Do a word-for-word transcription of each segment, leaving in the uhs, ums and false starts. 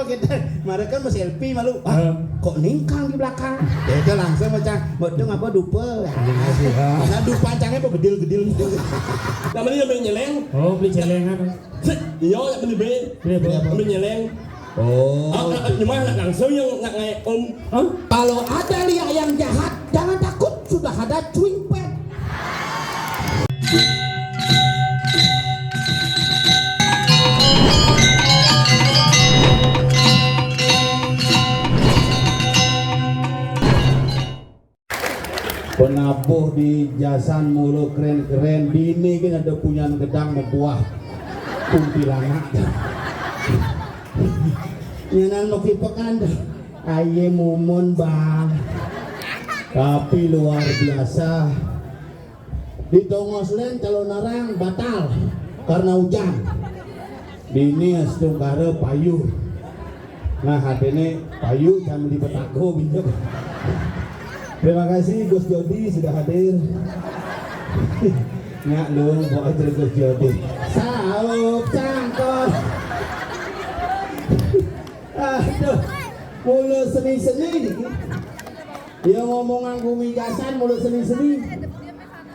Kita, mereka kan masih L P malu. Ah, kok ningkang di belakang? Ya itu langsung macam, "Bodong apa dupa?" Nah, dupa cangnya apa bedil-bedil gitu. Namanya beli nyeleng. Oh, beli celengan. Iya, nak beli beli. Beli apa? Beli nyeleng. Oh. Ah, ah, ah, cuma nak langsung yang nak naik om. Hah? Kalau ada liak yang jahat, jangan takut, sudah ada cuing pet. Penabuh di jasan mulu keren-keren, bini kan ada punya gedang membuah kuntilanak. Nyanan mau kipekan dah. Aye mumun, Bang. Tapi luar biasa. Di Tongos Len calon narang batal karena hujan. Bini astungkara payu. Nah, hatine payu sama di petago bingung. Terima kasih Gus Jodi sudah hadir. Nyak lu, bawa aja Gus Jodi. Saup cangkol. Aduh, mulu seni-seni. Dia ngomong nganggo migasan mulu seni-seni.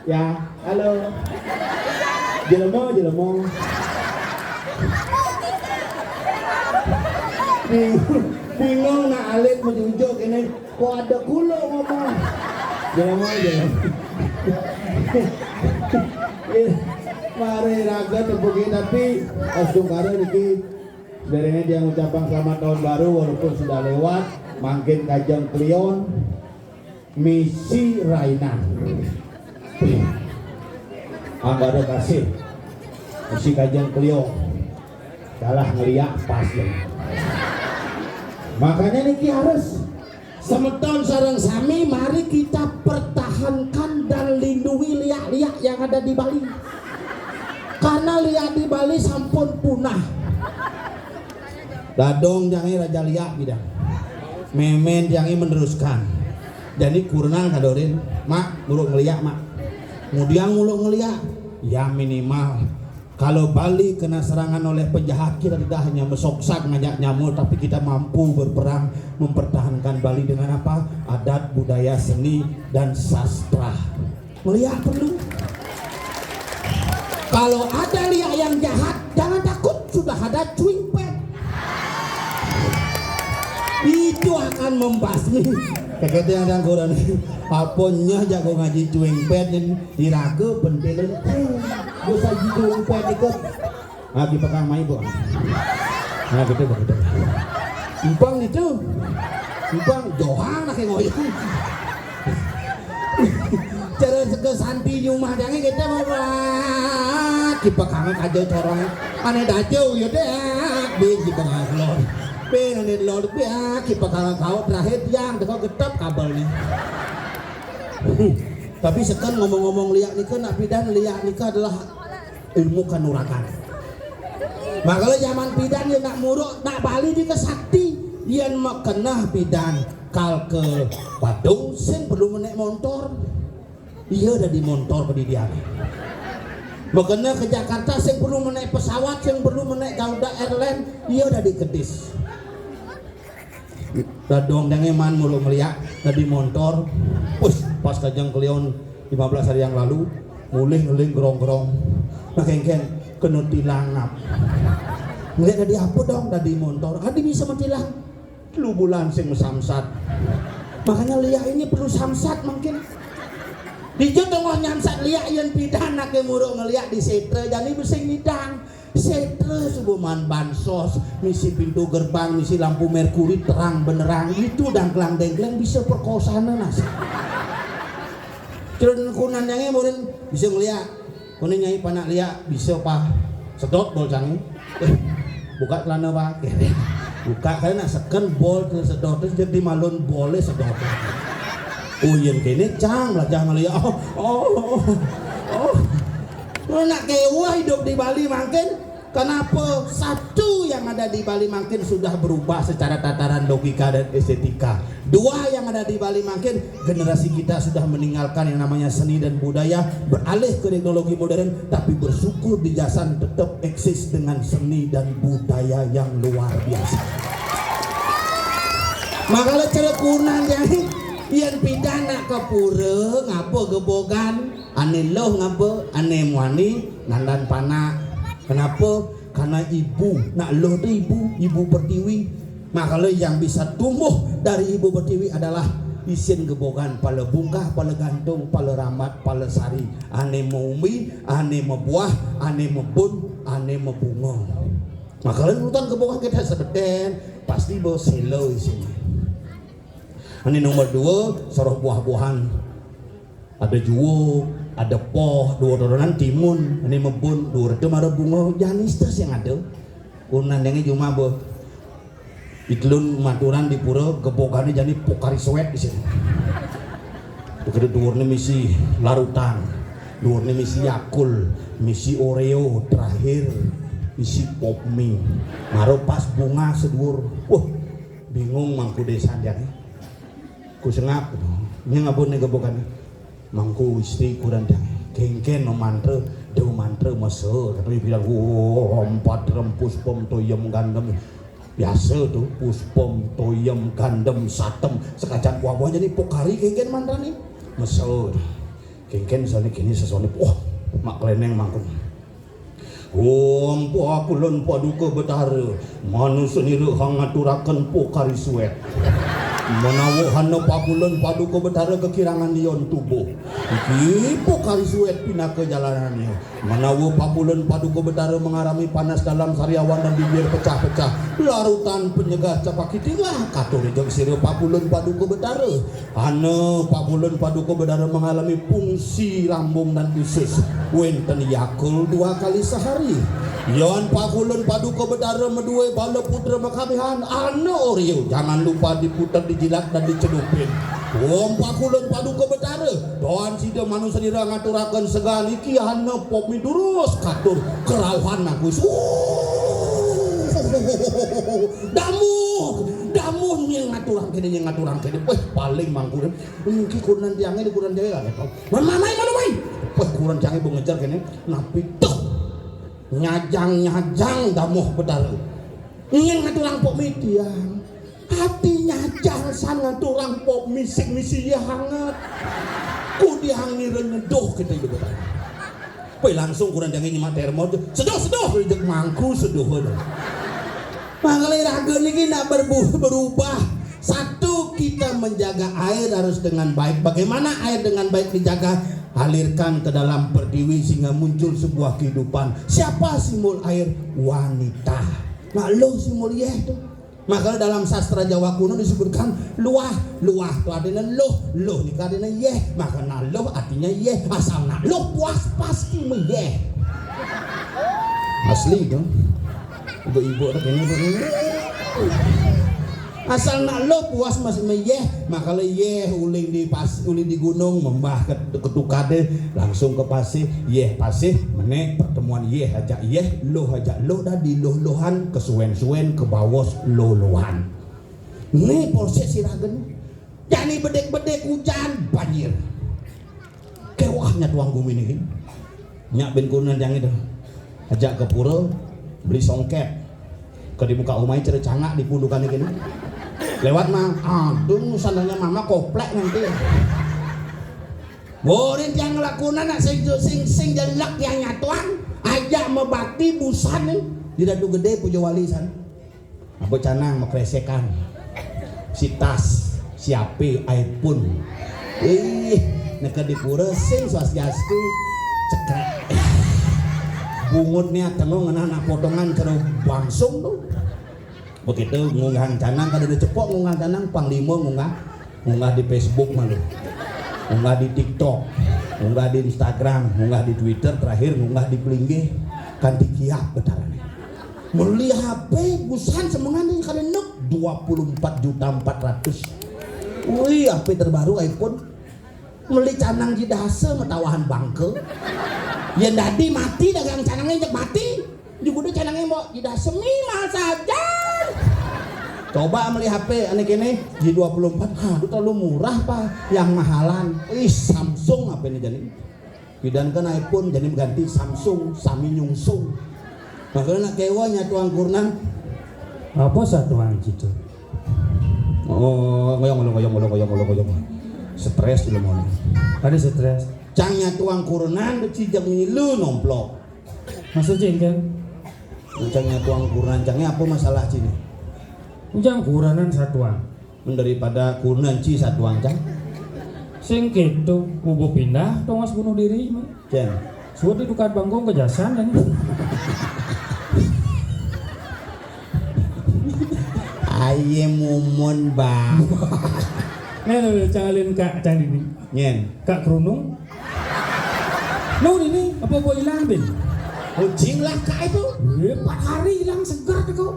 Ya, halo. Jelema, jelema. Bingung, bingung nak alit menjujuk ini. Kok ada kulo ngomong? Jelema, jelema. Eh, mari raga tepuki tapi astungkara niki. Sebenarnya dia ngucapkan selamat tahun baru walaupun sudah lewat. Mangkin Kajeng Kliwon, misi Raina. Anggada kasih. Misi Kajeng Kliwon. Kalah ngeliak pas ya. Makanya niki harus semeton sareng sami, mari kita pertahankan dan lindungi liak-liak yang ada di Bali. Karena liak di Bali sampun punah. Dadong jange raja liak bidang. Memen jange meneruskan. Jadi kurang kadorin, Mak, mulu ngeliak, Mak. Kemudian mulu ngeliak, ya minimal kalau Bali kena serangan oleh penjahat, kita tidak hanya mesoksak ngajak nyamuk, tapi kita mampu berperang mempertahankan Bali dengan apa? Adat, budaya, seni, dan sastra. Melihat perlu. Kalau ada liak yang jahat, jangan takut, sudah ada cuing pet. Itu akan membasmi. Kekete yang diangguran. Apa nyeh jago ngaji cuing pet ini? Diraga pentil. Bisa gitu empat ikut. Lagi pegang mai, Bu. Nah, gitu, Bu, gitu. Empang gitu. Empang doang nak ngoyong. Cara seke santi nyumah jange kita, Bapak. Kipegang aja corong. Ane dajo ya deh. Bin kipegang lor. Bin ane lor, bin kipegang kau terakhir yang teko getep kabelnya. Tapi seken ngomong-ngomong liak nika, nak pidan liak nika adalah ilmu kanuragan. Makanya zaman pidan ya nak muruk, nak Bali di kesakti. Yen makeneh pidan kal ke Badung sing perlu menek montor. Iya dadi montor ke didian. Makeneh ke Jakarta sing perlu menek pesawat, sing perlu menek Garuda Airline, iya dadi kedis. Dadong dang eman mulu ngeliak dadi montor. Us, pas Kajeng Kliwon lima belas hari yang lalu, mulih ngeling gerong-gerong. Nah, kengken kena tilangap. Ngeliak dadi apa dong dadi montor? Adi bisa mentilang. Telu bulan sing samsat. Makanya liak ini perlu samsat mungkin. Dija tengah nyamsat liak yen pidan ake muruk ngeliak di setra jani besing midang. Setra subuh man bansos, misi pintu gerbang, misi lampu merkuri terang benerang. Itu dangklang dengkleng bisa perkosana nas. Celun kunan yang murin bisa ngeliak. Kuning nyai panak liak bisa pah sedot bol cangi. Eh, buka celana, Pak. Buka saya nak seken bol tersedot terus jadi malun boleh sedot. Oh, yen kene cang lah jangan liak. Oh, oh, oh. Lu nak kewah hidup di Bali mungkin. Kenapa satu yang ada di Bali mungkin sudah berubah secara tataran logika dan estetika? Dua yang ada di Bali mungkin generasi kita sudah meninggalkan yang namanya seni dan budaya, beralih ke teknologi modern, tapi bersyukur di jasan tetap eksis dengan seni dan budaya yang luar biasa. Makala cara kurenan jani, yén pidan nak ka pura ngaba gebogan, ané luh ngaba, ané muani nandan panak. Kenapa? Karena ibu, nak luh tu ibu, ibu pertiwi. Makala yang bisa tumbuh dari ibu pertiwi adalah isin gebogan, pala bungkah, pala gantung, pala rambat, pala sari. Ané maumbi, ané mabuah, ané mabun, ané mabunga. Makala nurutan gebogan kita sebeten, pasti ba sela isinné. Ané nomor dua, soroh buah-buahan. Ada juuk, ada poh, dua toronan timun, ané mabun, dua reta mara bunga, janis tes yang ada. Kurenan dengé jumah ba. Itelun maturan di pura, gebogané jani Pocari Sweat di sini. Begitu duurné misi larutan, duurné misi Yakult, misi Oreo, terakhir misi Pop Mie. Mara pas bunga seduur. Wah, bingung mangku désa jani. Ku sengap, nyang abon gebogané. Mangku istri kurenan dengé. Kénkén mamantra, da mantra masa, kata dia bilang, "Wah, empat rem puspem toyem gandem." Biasa tu, puspem, toyem, gandem, satem, sekacan buah-buah jani Pocari kénkén mantrané. Masa. Kénkén sane kini sesone, wah, mak keleneng mangkun. Om Pakulen Paduka Betara, manusa nira hangaturaken Pocari Sweat. Menawa hana Pakulen Paduka Betara kekirangan ion tubuh. Iki Pocari Sweat pinaka jalanannya. Menawa Pakulen Paduka Betara mengalami panas dalam sariawan dan bibir pecah-pecah, larutan penyegar cepaki tinggal, katur ijeng sira Pakulen Paduka Betara. Ana Pakulen Paduka Betara mengalami fungsi lambung dan usus. Wenten Yakult dua kali sehari. Yon Pakulen Paduka Betara medue bala putra mekabihan, ana Oreo jangan lupa diputar, dijilat dan dicelupin. Om Pakulen Paduka Betara, doan sida manusa nira ngaturaken segal iki ana Pop Mie durus katur kerauhan aku. Damuh, damuh nying ngaturang kene, nying ngaturang kene. Weh, paling mangkurin. Niki kurenan tiange, di kurenan tiange kan. Mamai mana mai? Weh, kurenan tiange bengejar kene. Napi tuh? Nyajang-nyajang damuh Betara. Nying ngaturang Pop Mie tiang. Ati nyajang san ngaturang Pop Mie sing misi ya hangat. Ku diang nira nyeduh kita ibu Betara. Weh, langsung kurenan tiange nyemak termos. Seduh, seduh, rejek mangku, seduh. Makanya raga niki nak berbu-, berubah. Satu, kita menjaga air harus dengan baik. Bagaimana air dengan baik dijaga? Alirkan ke dalam pertiwi sehingga muncul sebuah kehidupan. Siapa simbol air? Wanita. Nak luh simbol yeh tu. Maka dalam sastra Jawa kuno disebutkan luah. Luah tu artinya luh. Luh ni artinya yeh. Maka nak luh artinya yeh. Asal nak luh puas pasti meyeh. Asli tu. Ibu-ibu tu kene tu. Asal nak luh puas masih meyeh, maka le yeh uling di pas, uling di gunung membah ke, ke tukade, langsung ke pasih, yeh pasih, menek pertemuan yeh ajak yeh, luh ajak luh, dah diluh-luhan, kesuwen-suwen, kebawos luh-luhan. Ni proses siragen. Jani bedik-bedik hujan, banjir. Kewah nyatuang gumi niki. Nyak ben kurenan jang itu. Ajak ke pura, beli songket. Ke di muka umai cere cangak di pundukan niki. Lewat mah, aduh sandalnya mama koplek nanti. Borin tiang ngelakunan nak sing sing sing jelek tiang nyatuang. Ajak mebakti busan nih. Di Datu Gede Puja Wali sana. Apa canang makresekan. Si tas, si ape, iPhone. Ih, neka di pura sing swastiastu. Cekrek. Bungut ni atengong ngena anak potongan kena bangsung tu. Begitu ngunggah canang kada ada cepok ngunggah canang panglima ngunggah. Ngunggah di Facebook malu. Ngunggah di TikTok. Ngunggah di Instagram. Ngunggah di Twitter. Terakhir ngunggah di Pelinggih. Kanti kiap betarane. Meli H P busan semengan ni kada nuk dua puluh empat juta empat ratus. Wih, H P terbaru iPhone. Meli canang jidasa matawahan bangke. Yang dadi mati dagang canangnya jek mati. Juga udah canangnya mau jidasa mi mahal saja. Coba meli H P ane kene G dua puluh empat, aduh terlalu murah pak, yang mahalan. Ih Samsung apa ini jadi? Pidankan iPhone jadi mengganti Samsung, sami nyungsung. Makanya nak kewa nyatuang kurenan. Apa satuan gitu? Oh, ngoyong, ngoyong, ngoyong, ngoyong, ngoyong, ngoyong, ngoyong. Stres dulu mau. Ada stres. Cang nyatuang kurenan, dek cijak ngilu nomplok. Maksudnya, Cang? Cang nyatuang kurenan, cangnya apa masalah cini? Ujang kurenan satuang. Daripada kurenan ci satuang, cang. Sing gitu, kubu pindah, tongas bunuh diri. Cen. Suat di tukad bangkong kejasan, kan? Aye mumun, Bang. Nih, nih, nih, cangalin Kak, cang ini. Nyen. Kak Kerunung. Lu ini, apa gua hilang, Bin? Ucing lah, Kak, itu. Iya, empat hari hilang, segar tuh, kok.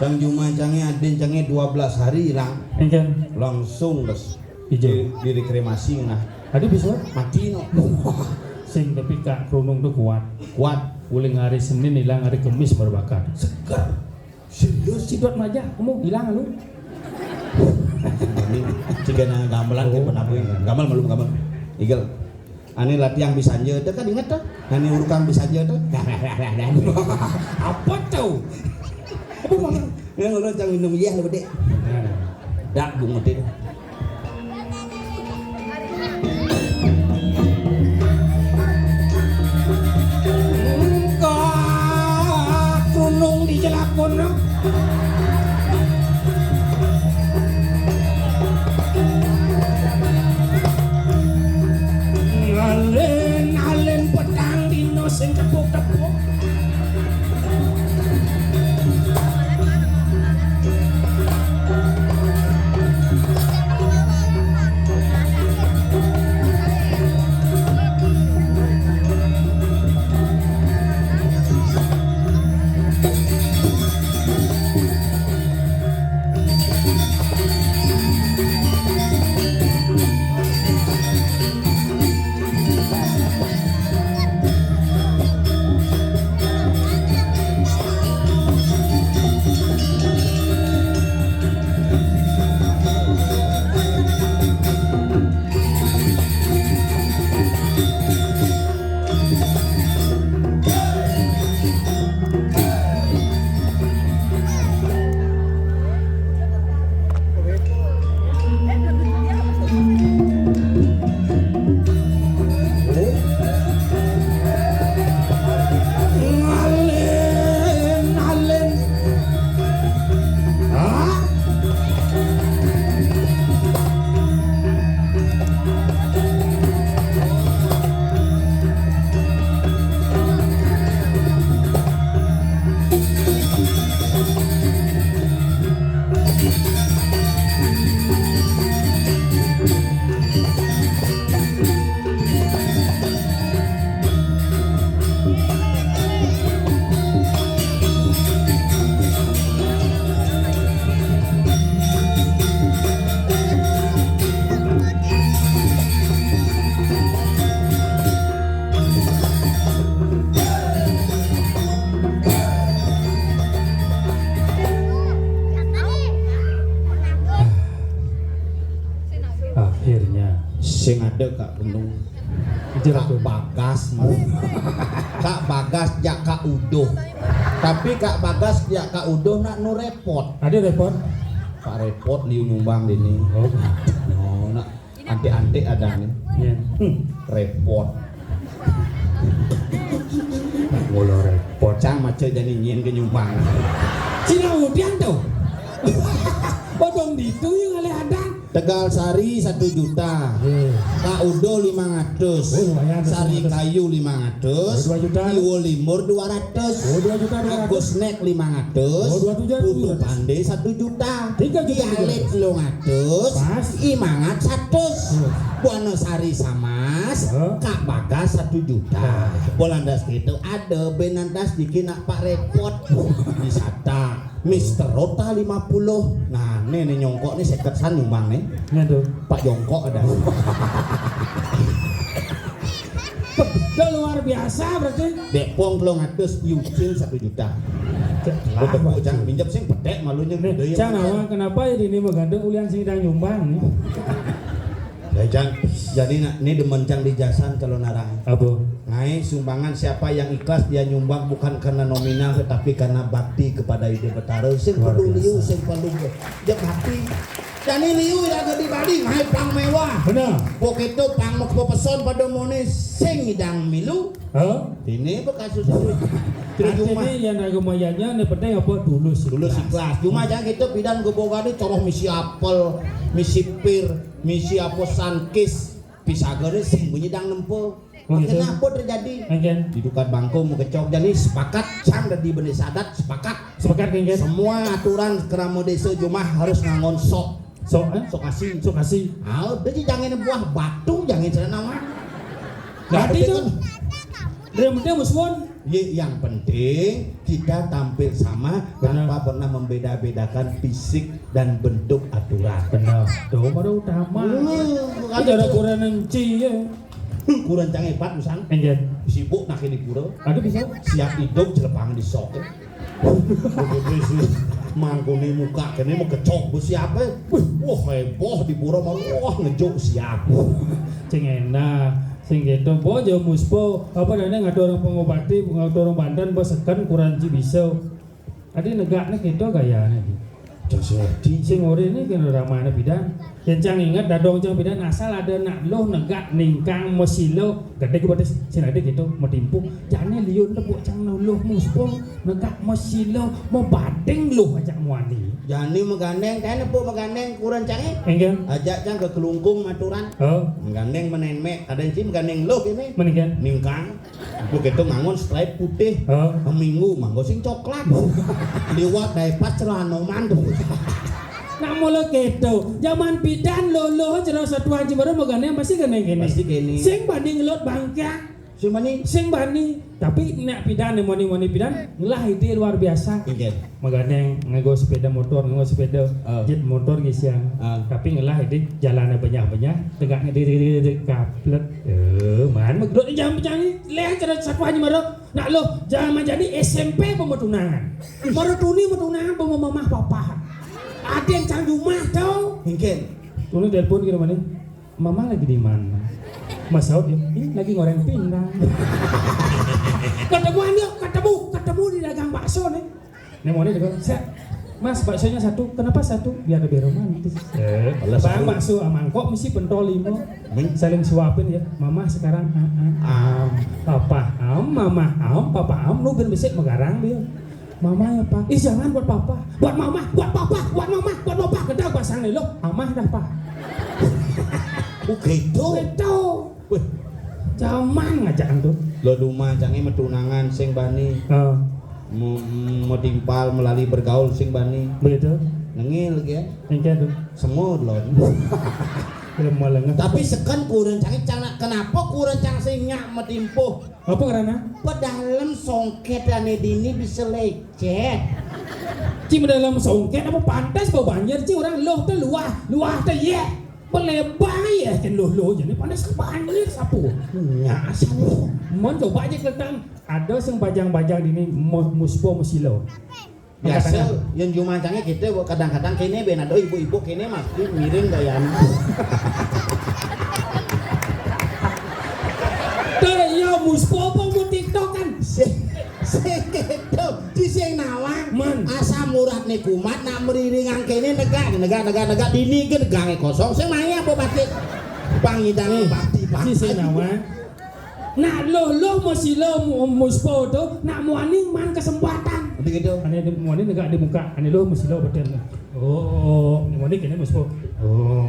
Cang Juma, cangnya, adin, cangnya dua belas hari hilang. Iya, kan? Langsung, bos. Ijo. Di, di kremasi, nah. Ada bisa? Mati, no. Sing, tapi Kak Kerunung tuh kuat. Kuat. Uling hari Senin hilang, hari Kemis baru bakar. Segar. Serius? Sidot maja, kamu hilang lu. Ini, jika na gamelan, oh, kayak pernah gue. Gamal, malum gamal. Igel. Ane latihan bisa aja, itu kan inget tuh. Ane urukang bisa aja tuh. Apa tuh? Apa, Bang? Yang lu cang minum iya lu, Dek. Nah. Dak bungut itu. Engko gunung di jelapun. Alen-alen petang dino sing tepuk-tepuk. Ngalen, ngalen. Hah? Akhirnya. Sing ada, Kak Gunung. Kak Bagas, Kak Bagas jak Kak Uduh. Tapi Kak Bagas jak Kak Uduh nak nu repot. Ada repot? Pak repot di nyumbang dini. Oh. Oh, nak antik-antik ada nih. Iya. Hmm, repot. Mula repot. Cang maca jani nyin ke nyumbang. Cina udian tuh. Bodong ditu yang ngalih ada. Tegal Sari satu juta. Iya. Kak Udo lima ratus. Oh, lumayan, Sari satu ratus. Kayu lima ratus. Oh, dua juta. Iwo Limur dua ratus. Oh, dua juta dua ratus. Agus Nek lima ratus. Oh, dua juta dua ratus. Putu Pande satu juta. Tiga juta tiga ratus. Iale telung atus. Pas. Imangat satus. Iya. Buana Sari Samas, hah? Kak Bagas satu juta. Nah. Bolandas gitu ada benantas dikit nak Pak Repot. Wisata. Mister Rota lima puluh. Nah, nih, nih nyongkok nih seket san nyumbang nih. Nah, tuh. Pak Jongkok ada. Udah luar biasa berarti. Dek Pong telung atus, Yucin satu juta. Cek lah, Udah Pak, Pak, Cang, Cang. Minjem sing petek malunya. Nih, gede ya, Cang, Pak. Awak kenapa ya ini menggantung ulian sing dang nyumbang nih? Lah, Cang, jadi nak, ini demen, Cang, di jasan kalau narang. Apa? Ngaé sumbangan, siapa yang ikhlas dia nyumbang bukan karena nominal tetapi karena bakti kepada Ida Betara. Sing perlu liu, sing perlu dia bakti. Jani liu ya di Bali, ngaé pang méwah. Bener. Pok itu pang mau peson pada mone sing idang milu. Hah? Ini apa kasus itu? Terus cuma ini yang agama yanya, ini penting apa? Tulus, tulus ikhlas. Ikhlas. Cuma jangan kita pidan geboga ni coroh misi apel, misi pir, misi apa sangkis, pisagane sing bunyi dang nempo. Oh, gitu. Kenapa terjadi? Oke. Didukat bangku mau kecok, jadi sepakat, Cang, dari bendé sadat sepakat. Sepakat, oke. Semua aturan kerama desa jumah harus ngangon sok. Sok, eh? Sok asih. Sok asih. Ah, udah sih, jangan buah batu, jangan sana nama. Berarti itu dari penting musuhan. Ya, yang penting kita tampil sama tanpa pernah membeda-bedakan fisik dan bentuk aturan. Benar. Tuh, baru utama. Itu ada kurang enci ya. Kurang Cang hebat, Musang. Enggak. Sibuk nak ini pura. Ada bisa. Siap hidup, jelepang di sok. Mangkune muka kene mau kecok bu siapa? Wah, heboh di pura mau, wah, ngejuk siap. Cing enak, sing gitu. Bo, jauh muspo, apa namanya, ngatur orang pengobati, ngatur orang bandan, bo seken kurang ci bisa. Adi negaknya gitu gayanya. Cing sedih. Sing ori ini kena ramana pidan. Yen Cang inget, dadong Cang pidan, asal ada nak luh negak ningkang mesilo, gedé ku batis, sing ada gitu, metimpuh. Jane liun tepuk Cang luh muspung, negak mesilo, mau bading luh ajak muani. Jani megandeng, kan nepuk megandeng, kurang Cang, eh? Enggak. Ajak Cang ke kelungkung maturan. Oh. Megandeng menenmek, ada sih megandeng luh ini. Menikan. Ningkang. Begitu ngangon stripe putih. Hah? Minggu manggo sing coklat. Liwat dai pas celana mandu. Nak mula keto. Zaman pidan lolo jero satuan Jimbaran megane pasti kene kene. Pasti kene. Sing bani ngelut bangkang. Sing bani? Sing bani. Tapi nak pidan, moni-moni pidan, ngelah ide luar biasa. Inggih. Megane nganggo sepeda motor, nganggo sepeda, ah, jet motor nggih siang. Ah. Tapi ngelah ide jalannya banyak-banyak, tegaknya diri-diri kaplet. Eh, man meglut jam jam leh cara sapa aja maro. Nak lo, jangan menjadi S M P pemetunangan. Maro tuni metunangan pemamah papa. Ada yang cang rumah tau. Mungkin. Tuni telepon kira mana? Mama lagi di mana? Mas Saud ya, ini lagi ngoreng pindang. Ketemuan yuk, ketemu, ketemu di dagang bakso nih. Nih mau nih, "Set, Mas, baksonya satu." "Kenapa satu?" "Biar lebih romantis." Eh, bang, bakso mangkok mesti pentol lima. Saling suapin ya. "Mama sekarang ah, ah, ah. Papa am, mama am, papa am, lu ben besik megarang dia." "Mama ya, Pak." "Ih, jangan buat papa." "Buat mama, buat papa, buat mama, buat papa." Kita pasang nih lo, amah dah, Pak. Oh, gitu. Gitu. Wih. Zaman ngajak tuh. Lo rumah cange metunangan sing bani. Heeh. Mau timpal melalui bergaul sing bani. Begitu. Nengil ya. Engke tuh. Semua lo. Belum mau lengah. Tapi seken kurang cange, kenapa kurang cange sing nyak metimpuh? Apa karena? Pedalem songket ane dini bisa lecet. Ci pedalem songket apa pantas bau banjir ci orang loh tuh luah, luah tuh ye. Pelebay ya kan loh loh jadi pantas banjir sapu. Nyasar. Mon coba aja kelihatan ada sing bajang-bajang dini muspo mesilo. Biasa, yang jumacangnya kita kadang-kadang kene ben ada ibu-ibu kene mah miring gayam. Teh iya muspo apa mau TikTok kan? Sing gitu, di sing nawang. Man. Asam urat nih kumat nak meriringan kene negak negak negak negak dini ke negange kosong. Sing main apa pakai pangidange pati pati. Di sing nawang. Nak loh loh masih lo muspo tu nak muani man kesempatan. Begitu. Ane muani negak di muka, ane loh masih lo betul. Oh, muani kene muspo. Oh.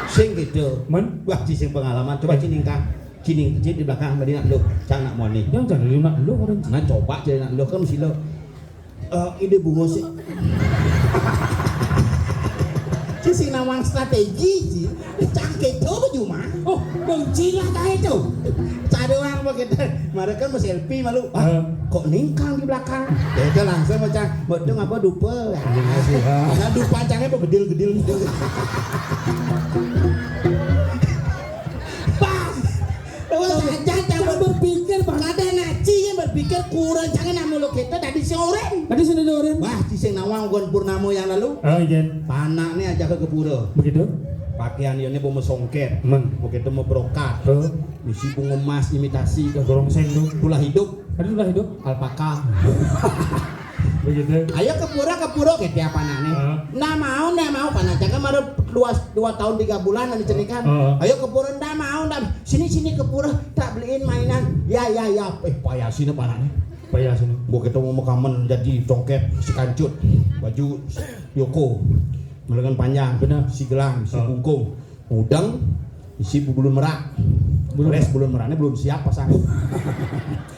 Sing gitu. Man. Wah, ci sing pengalaman. Coba ci ningkang. Ci ning ci di belakang tadi nak loh, cang nak muani. Jangan jangan nak loh orang. Nah, coba ci nak loh kan masih lo. Eh, ide bungo sih. Ci sing nawang strategi ci. Cangke coba cuma. Oh, kunci lah kayak itu. Cari orang apa kita? Mereka mau selfie malu. Ah, kok ningkang di belakang? Kita langsung macam betul apa dupe. Nah, dupa cangnya apa gedil-gedil. Pas. Wah, jangan berpikir, Bang. Ada naci yang berpikir kurang jangan nak mulut kita tadi sore. Tadi sudah sore. Wah, ci sing nawang bukan purnama yang lalu. Oh, iya. Panak nih ajak ke pura. Begitu. Pakaian ieu né bau mesongket. Men. Bau kéto mebrokat. Heh. Misi bunga emas imitasi to. Gorongseng to. Tulah hidup. Aduh, tulah hidup. Alpaka. Begitu. Ayo ke pura, ke pura, kéto apa nane? Heeh. Ndak mau, ndak mau, panah jangan ada dua, dua tahun tiga bulan nanti cenikan. Heeh. Ayo ke pura, ndak mau, ndak. Sini, sini ke pura, tak beliin mainan. Ya, ya, ya. Eh, payah sini panah nih. Payah sini. Bau kéto mau mekamen jadi tongket si kancut. Baju Yoko. Lengan panjang. Benar. Si gelang, si bungkung. Udeng, isi bulun merak. Bulun merak. Bulun meraknya belum siap pasang.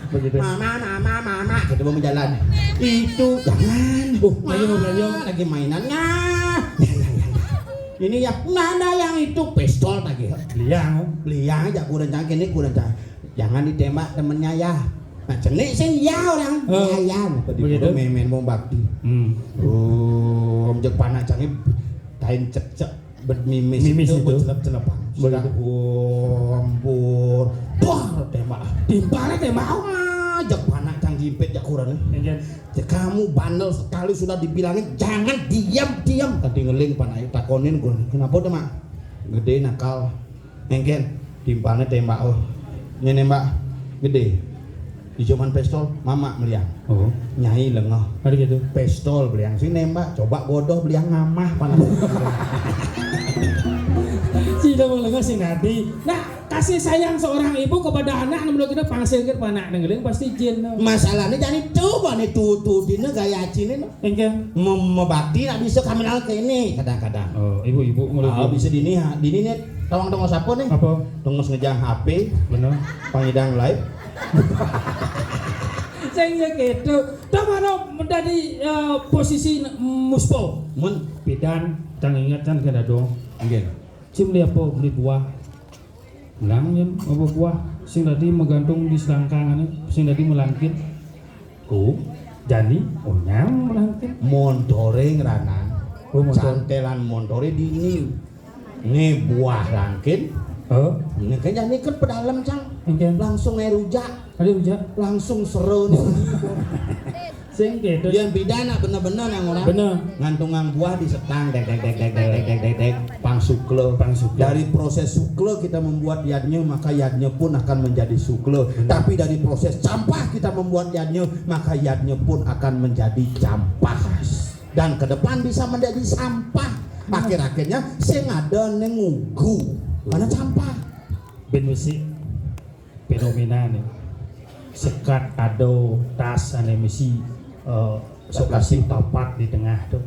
Begitu. Mama, mama, mama, kita mau jalan. Itu jangan. Oh, ayo, ayo. Lagi mainan. Nah. Ya, ya, ya, ya. Ini ya, mana yang itu pistol lagi? Beliang. Beliang aja kurang canggih, ini kurang canggih. Jangan ditembak temennya ya. Nah, cenik sing ya orang. Oh. Ya, ya. Nah, begitu. Memen mau bakti. Hmm. Oh, om jek panak canggih. Tain cek-cek. Bermimis. Mimis itu, itu. Bercelep-celep. Begitu. Sudah, oh, ampun. Bor, tembak. Timpalnya tembak. Wah, jak panak cang jimpit jak kurang. Iya. Cek kamu bandel sekali sudah dibilangin jangan diam-diam. Tadi ngeling panak takonin gue. Kenapa tuh, Mak? Gede nakal. Engken, timpalnya tembak. Oh. Ini nembak. Gede. Di cuman pistol, mama meliang. Oh. Nyai lengah. Ada gitu. Pistol beliang si nembak, coba bodoh beliang ngamah panas. Si udah mau lengah si Nadi. Nah, kasih sayang seorang ibu kepada anak, belum kita pangsil ke anak dengerin pasti jin. Masalahnya jadi coba nih tuh tuh dina gaya cina. Engke. Mem-, mebakti nak bisa kami nang kene kadang-kadang. Oh, ibu-ibu mulai. Ah, bisa dini ya. Dini nih tawang tongos apa nih? Apa? Tongos ngejang H P. Bener. Pangidang live. Sing ya gitu. Tuh mana menjadi eh, posisi n- muspo. Mun pidan tang ingat kan kena dong. Nggih. Cim beli apa? Beli buah. Ulang yen apa buah sing tadi menggantung di selangkangan sing tadi melangkit. Oh, jani onyang melangkit. Montore ngrana. Oh, montor. Cantelan montore dini. Ngebuah langkin. Oh. Ngekan jani kan pedalem cang. Engken. Langsung air rujak. Ada rujak. Langsung serun. Sing gitu. Yang beda nak bener-bener yang orang. Bener. Ngantungan buah di setang dek dek dek dek dek dek dek dek dek. Pang sukle. Pang sukle. Dari proses sukle kita membuat yadnya, maka yadnya pun akan menjadi sukle. Bener. Tapi dari proses campah kita membuat yadnya, maka yadnya pun akan menjadi campah. Dan ke depan bisa menjadi sampah. Akhir-akhirnya sing ada ning ngugu. Mana campah? Ben wesi fenomena nih. Sekat ado tas ane misi eh, sokasi papat di tengah tuh.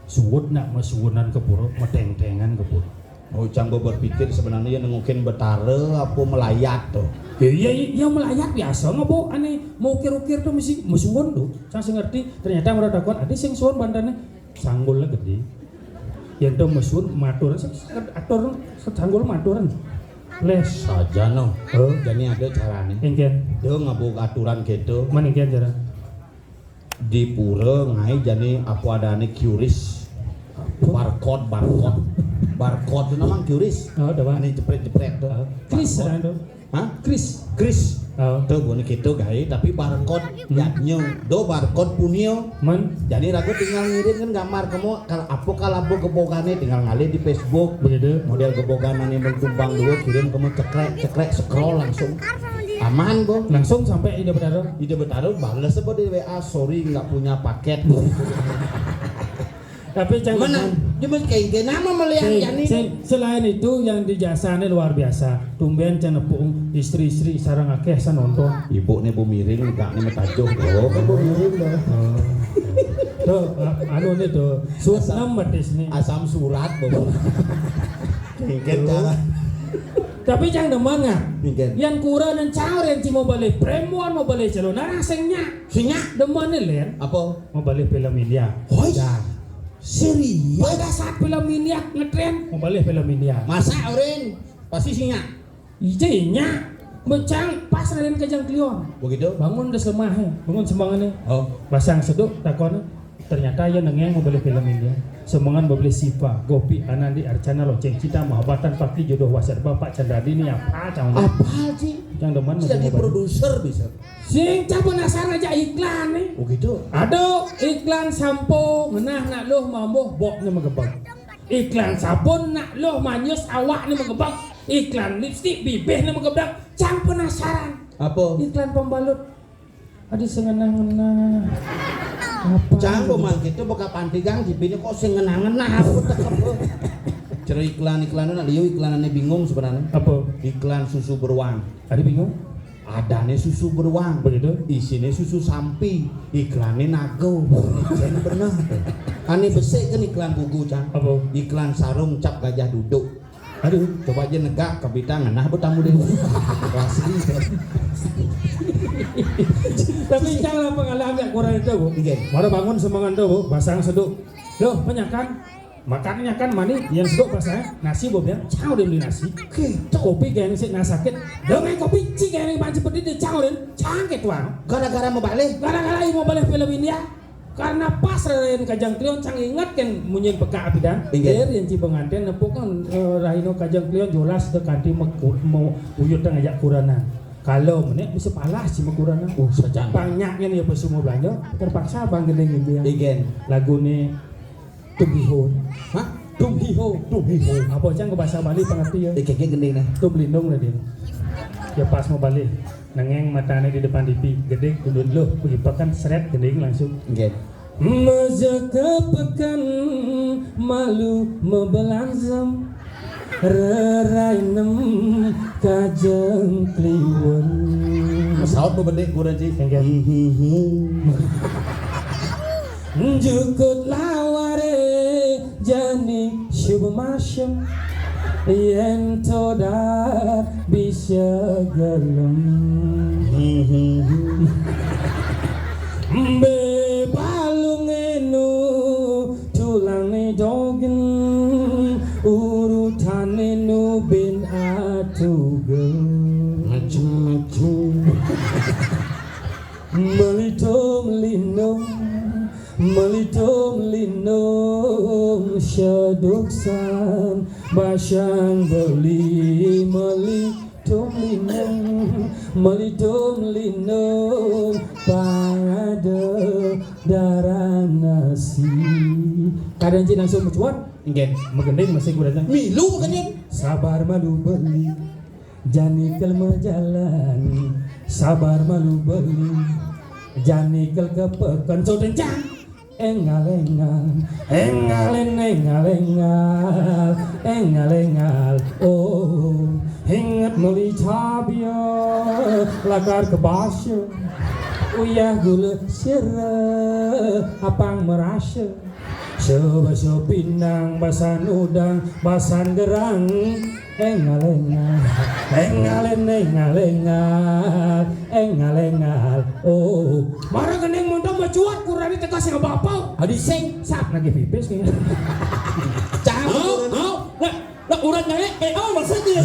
Suwun nak mesuwunan ke pura, metengtengan ke pura. Oh, cang berpikir sebenarnya nengokin betara apa melayat tuh. Ya, iya, iya, iya, melayat biasa ngapa ane mau ukir-ukir tuh mesti mesuwun tuh. Cang sing ngerti, ternyata mereka takon, ada sing suwun bandane sanggul gede. Yang tuh mesuwun matur, se- se- atur, se- sanggul maturan. Les. Saja no. Oh. Jadi ada caranya. Engken. Dia ngabuk aturan gitu. Mana engken cara? Di pura ngai jani apa adane kiuris. Barcode, barcode. Barcode itu namanya kiuris. Oh, ada, Pak. Ane jepret-jepret tuh. Oh. Kris. Barcode. Ada tuh. Hah? Kris. Kris. Oh. Tuh bukan gitu gawe tapi barcode yadnya. Do barcode punya. Men. Jadi ragu tinggal ngirim kan gambar kamu kalau apa kalau apa gebogane tinggal ngalih di Facebook. Begitu. Model gebogan ane mentumbang dua kirim kamu cekrek cekrek scroll langsung. Aman, Bo. Langsung sampai ide bertaruh. Ide bertaruh balas apa di W A, "Sorry, nggak punya paket." Tapi jangan. Mana? Cuma kayak gini nama melihat sing, yani. Sing, selain itu yang di jasanya luar biasa. Tumben cenepung istri-istri sarang akeh sanonton. Ibu nih bu miring, enggak nih metajuh, Bo. Ibu miring dah. Oh. Tuh, a- anu nih tuh. Sut Asam- enam batis nih. Asam surat, Bo. Mungkin cara. Tapi cang demen nggak? Mungkin. Yang kurang dan cang yang mau balik premuan, mau balik celana rasanya. Sinya. Demen nih, Len. Apa? Mau balik film India. Hoi. Dah. Serius? Pada saat film India ngetren, mau balik film India. Masa, Orin? Pasti sinya. Ije nya, becang pas Raden Kajang Klion. Begitu? Bangun geus lemah ya, bangun sembangannya. Oh. Basang seduk takon. Ternyata ya nengeng mau beli film ini. Semengan mau beli Siva, Gopi, Anandi, Arcana, Loceng Cita, Mahabatan, Pakti, Jodoh Wasar, Bapak Chandra Dini, apa cang? Apa sih? Yang demen masih jadi mau beli. Produser bisa. Sing cah penasaran aja iklan nih. Oh gitu. Aduh, iklan sampo ngenah nak luh mambuh boknya megebek. Iklan sabun nak luh manyus awak ni magebek. Iklan lipstik bibih ni magebek. Cang penasaran. Apa? Iklan pembalut. Ada sing ngenah-ngenah. Apa? Cang, kok mang kita buka panti gang, T V ini kok sing ngenah-ngenah, apa tak apa? Cara iklan-iklan nak liu iklan ane bingung sebenarnya. Apa? Iklan susu beruang. Ada bingung? Adane susu beruang. Begitu? Isine susu sampi. Iklane nago. Jen bener. Ane besik kan iklan gugu, Cang. Apa? Iklan sarung cap gajah duduk. Aduh, coba aja negak ke bidang nah bertamu deh. Asli. Tapi Cang lah pengalaman yang kurang itu, Bu. Iya. Baru bangun semangat tuh, Bu. Basang seduk. Loh, penyakan. Makannya kan mani yang seduk pas saya nasi, Bob, ya. Cang udah beli nasi. Gitu. Kopi kayak nasi, nah, sakit. Dengan kopi cik kayak yang panci pedih dia cang udah cang gitu, ah. Gara-gara mau balik. Gara-gara mau balik film India. Karena pas rerayan Kajang Klion, cang ingat kan munyin peka apidan. Ingat. Der yang ci pengantin nepuk kan, eh, rahino Kajang Klion jelas ke kanti meku-, mau uyut dan ngajak kurana. Kalau menek bisa palas ci mekurana. Oh, sajang. Banyaknya nih apa semua belanja, terpaksa abang gede gitu ya. Igen. Lagu nih Tum Hi Ho. Hah? Tum Hi Ho. Tum Hi Ho. Apa cang ke bahasa Bali pengerti ya? Eh, kayaknya gini nih. Tum lindung lah dia. Ya pas mau balik. Nengeng matanya di depan T V. Gede kundun lo. Pergi pekan seret gede langsung. Oke. Meja ke pekan malu mebelangsam. Rerai nem Kajeng Kliwon. Saut bebendek kurang, Ci. Enggak. Jukut laware jani syubu masyem. Yen toda bisa gelem. Mbe balunge nu tulange dogen, urutane nu bin atugel. Macem-macem. Melitum lindung, melitum lindung, seduksan basang beli, melitum lindung, melitum lindung, pangada darah nasi. Kadang cik langsung mencuat. Enggak. Megending masih kurang. Milu megending. Sabar malu beli. Jani kel majalan, sabar malu beli. Jani kel kepekan so dencang. Engal engal, engal en-, engal engal, engal engal. Oh, inget meli tabia, lakar kebasya. Uyah gula sira, apang merasa. Sebaso pinang, basan udang, basan gerang. Engal engal, engal en-, engal engal, engal engal. Oh, mara gending montok macuat kurani tegas yang bapak. Adi sing sap lagi pipis nih. Cang. Hau, hau, nak, nak urat nyai, eh, oh, maksudnya.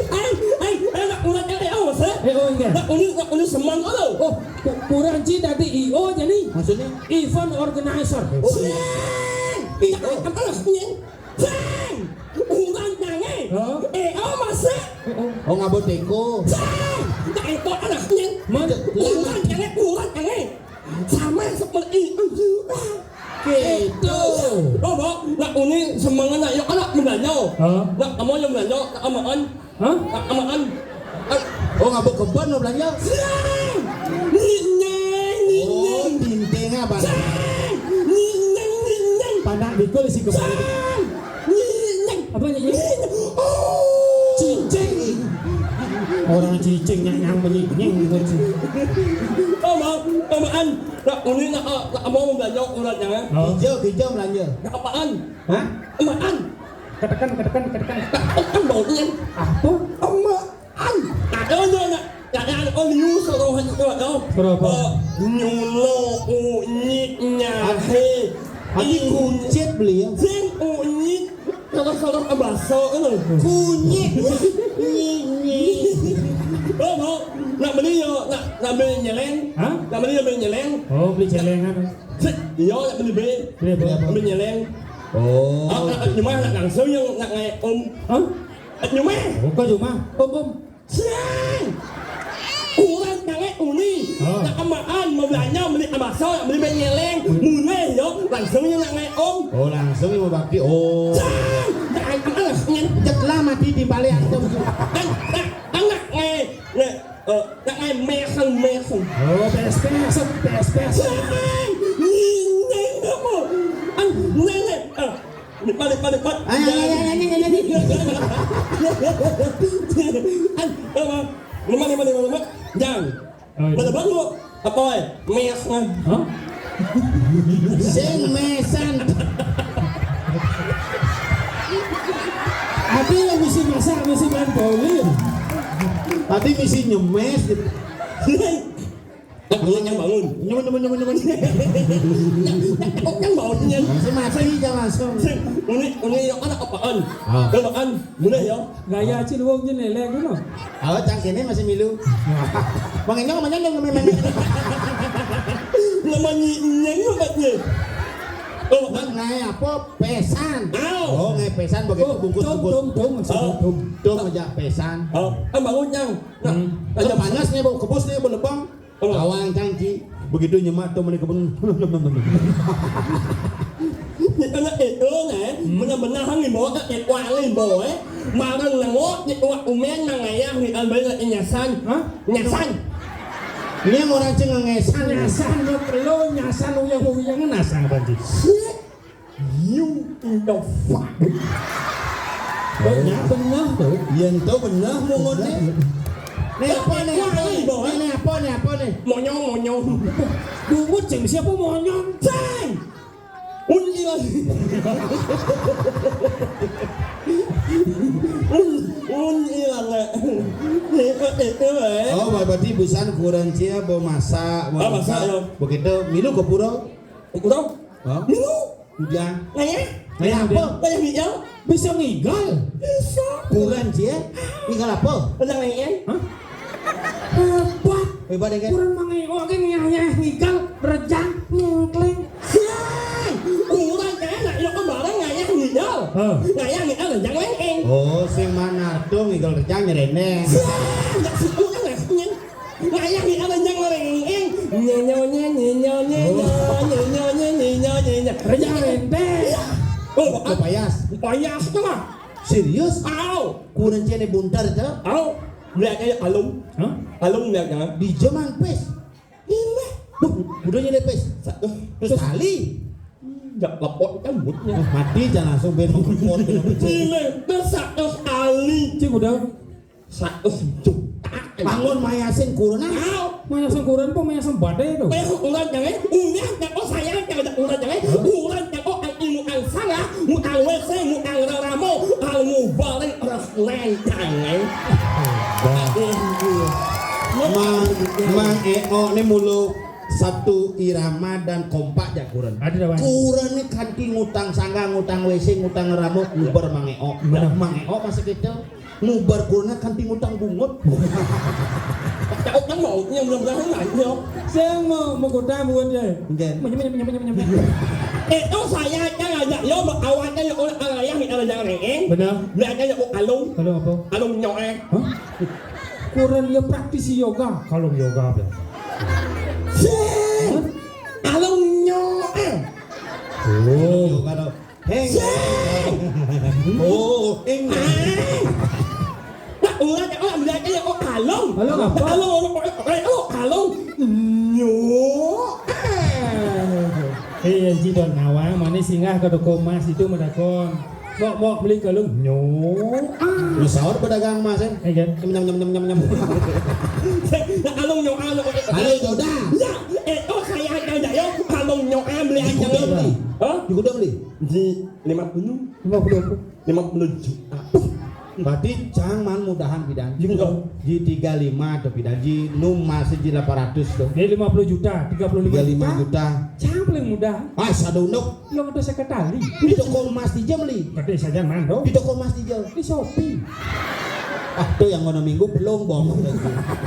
Ai, ai, ai, nak urat nyai, eh, oh, maksudnya. Eh, oh, iya. Nak uni, nak uni semang, oh. Oh. Ku-, kurang ci dadi I O aja nih. Maksudnya? Event organizer. Oh, iya. Sing. I O. Apa lah, sing? Sing. Urang tange. Hah? Eh, oh, masa? Oh, oh. Oh, ngabot teko. Sing. Tak ekor anak, sing. Mana? Urang tange, urang tange. Sama seperti itu. Gitu. Oh, Mbok, nak uni semangat nak, yuk, anak menanya. Hah? Nak kamu yang menanya, nak amaan. Hah? Amaan. Oh, ngabuk kebon lo belanja? Sing! Ninyeng, oh, ninyeng. Tinting apa? Sing! Ninyeng, ninyeng. Panak bikul isi kebon. Sing! Ninyeng. Apa, ninyeng? Ninyeng. Oh. Cicing. Orang cicing yang, yang menyinying gitu, Ci. Amaan, amaan. Nak uni nak, nak mau belanja uratnya. Oh. Hijau, hijau belanja. Nak amaan? Hah? Amaan. Ketekan, ketekan, ketekan. Amaan. Apa? Amaan. Ada, ada, ada. Ya, ya, oh, liu suruh itu, oh. Suruh apa? Eh, nyulo, unyit, nyahe. Adi kuncit beli ya. Sing unyit. Kalau salah bahasa, kan? Kunyit. Nyinyit. Oh, mau. Nak beli ya, nak, nak beli nyeleng. Hah? Nak beli, nak beli nyeleng. Oh, beli celengan. Sik, iya, nak beli beli. Beli apa? Beli nyeleng. Oh. Ah, nak, nak, cuma nak langsung yang nak ngai om. Hah? Nak cuma. Oh, kok cuma? Om, om. Siang. Urang tange uni. Oh. Nak amaan, mau belanja, beli abaso, nak beli beli nyeleng. Hmm. Mulai, yo. Langsung ya nak ngai om. Oh, langsung ya mau bakti. Oh. Jangan, jangan, jangan. Jet lah mati di balik antum. Kan, nak, nak ngai, ngai, eh, nak ngai meseng, meseng. Oh, pes, pes, pes, pes. Jangan, ngai, ngai, ngai, ngai. Ah, ngai, ngai. Balik, balik, balik. Ayo, ayo, ayo, ayo, ayo. Ah, apa? Mana, mana, mana, mana? Jangan. Oh, iya. Mana baru? Apa, eh? Mes, kan? Hah? Sing mesan. Ati yang misi masak, misi main boli. Ati misi nyemes gitu. Bangun, yang bangun. Nyemen, nyemen, nyemen, nyemen. Yang bangun, yang. Masih mati, jangan langsung. Sing, ini, ini yang anak apaan? Ah. Apaan? Mana ya? Gaya cil wong je leleng dulu. Awak cang kene masih milu. Mang Enyong, Mang Enyong, Mang Enyong. Nama nyi nyeng apa je? Oh, Mang, ngai apa? Pesan. Au. Oh, ngai pesan begitu. Oh, bungkus, dong, bungkus. Dong, dong, maksudnya. Oh. Dong aja pesan. Oh, kan bangun, Cang. Nah, hmm. Aja panas nih, bau kebus nih, bau lebang. Oh. Awang cangci. Begitu nyemak tuh meni kebun. Anak itu, eh, hmm, benar-benar hang ibu, tak kuali ibu, eh. Marang nengok, ni kuat umen nang ayah ni ambil inyasan. Hah? Nyasan. Ini yang orang cing ngesan. Nyasan, lo perlu nyasan, uyang-uyang, nasa apa sih? Shit. You in the fuck. Benar, benar tuh. Yang tahu benar mau ngone. Nih apa nih? Wah, ini, nih, nih, apa nih, apa nih? Monyong, monyong. Bungut, Cing, siapa monyong? Cing! Un ilang. Un, un ilang, eh. Itu, itu, eh. Oh, berarti busan kurang cia, bawa masak, bawa ah, masak, masak, ya. Begitu, milu ke pura. Ke pura? Hah? Milu. Udah. Ngayah? Ngayah apa? Ngayah ngigal. Bisa ngigal? Bisa. Kurang cia. Ngigal apa? Udah ngayah. Hah? Hebat. Hebat ya, kan? Kurang mangai oke ngayah ngigal, rejang, nyengkleng. Siang. Kurang kan? Nak, yuk, barang ngayah ngigal. Hah. Ngayah ngigal, rejang, lengkeng. Oh, sing mana tuh ngigal rejang nyereneh. Siang. Nggak sih, kurang nggak sih, nyeng. Ngayah ngigal, rejang, lengkeng. Nyenyo, nyen, nyenyo, nyenyo, oh, nyenyo, nyen, nyenyo, nyenyo. Rejang, renteng. Iya. Oh, ah. Payas. Payas tuh lah. Serius? Au. Kurang cene buntar tuh. Au. Melihatnya ya alung. Hah? Alung melihatnya. Di zaman pes. Ini. Duh, udah nyele pes. Satu. Terus kali. Nggak lepot kan moodnya. Oh, mati jangan langsung ben lepot. Ini. Terus satu kali. Cing udah. Satu juta. Bangun mayasin kurun. Au. Mayasin kurun apa mayasin badai tuh? Eh, urat jangan. Unyah, nggak kok saya, jangan urat jangan. Hah? Urat jangan kok ang ilmu ang salah, mutang W C, mutang raramo, ang mubaring ras lentang, eh. Bah. Mang, Mang Eo ini mulu satu irama dan kompak jak kurun. Ada dah, Bang. Kurun ini kanti ngutang sangga, ngutang W C, ngutang ramo, nguber Mang Eo. Benar. Mang Eo masih kecil. Mubar kurna kanti ngutang bungut. Cakep kan mau, yang mudah-mudahan lah, ya. Saya mau, mau kota buat dia. Nggih. Menyem, menyem, menyem, menyem, menyem. Itu saya aja ngajak, yo, awalnya ya, orang ayah nih, orang jangan rengeng. Benar. Belajar ya, oh, alung. Alung apa? Alung nyoe. Hah? Kurang dia praktisi yoga. Kalau yoga apa? Sih. Hah? Alung nyoe. Oh. Yoga dong. Heng. Sing. Oh, heng. Ah. Nak ulah, nak ulah, melihat dia, oh, kalung. Kalung apa? Kalung, oh, oh, oh, kalung. Nyo. Ah. Eh, Haji Don Nawang, mana singgah ke toko emas itu, madakon. Mau, mau beli kalung. Nyo. Ah. Lu sahur pedagang emas, eh? Eh, kan? Nyam, nyam, nyam, nyam, nyam. Nak kalung nyo, ah, lo, eh, kalung jodoh. Ya, eh, oh, saya aja, ya, kalung nyo, ah, beli aja. Di gudang beli? Hah? Di gudang beli? Di lima puluh. Lima puluh apa? Lima puluh juta. Berarti cang man mudahan pidan. Iya. Ji tiga lima tuh pidan. Ji nu masih ji delapan ratus tuh. Ini lima puluh juta, tiga puluh lima juta. Tiga lima juta. Cang paling mudah. Ah, satu unduk. Yang ada sekretari. Di toko emas di jam li. Berarti saja man dong. Di toko emas di jam. Di Shopee. Ah, tuh yang ngono minggu belum bohong.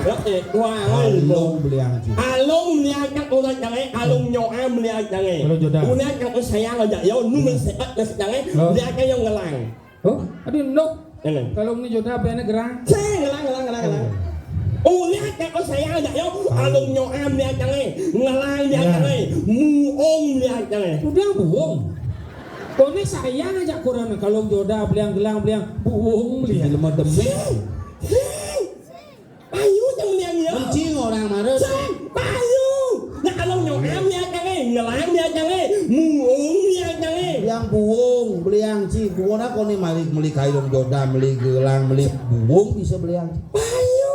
Ya, eh, wah, alung beli aja. Alung beli aja, orang jangan, alung nyoa beli aja. Kalau jodoh. Ulah kang sayang aja, ya, nu men sehat, nasi jangan, oh, beli aja yang ngelang. Oh, aduh, nuk. Ini. Kalau ini jodoh, apa ini gerang? Ceng, ngelang, ngelang, ngelang, ngelang. Uliat ya ko sayang aja yo. Alung nyoam liat jange, ngelang liat jange, muong liat jange. Udah buong. Kone sayang aja kurang kalau joda beliang gelang beliang buong beliang. Jelema demen. Sing, sing. Payu yang beliang ya. Kencing orang marah. Sing, payu. Nah, alung nyoam liat jange, ngelang liat jange, muong liat jange. Beliang buong, beliang ci, buong kone meli, meli kayung joda, meli gelang, meli buong bisa beliang. Payu.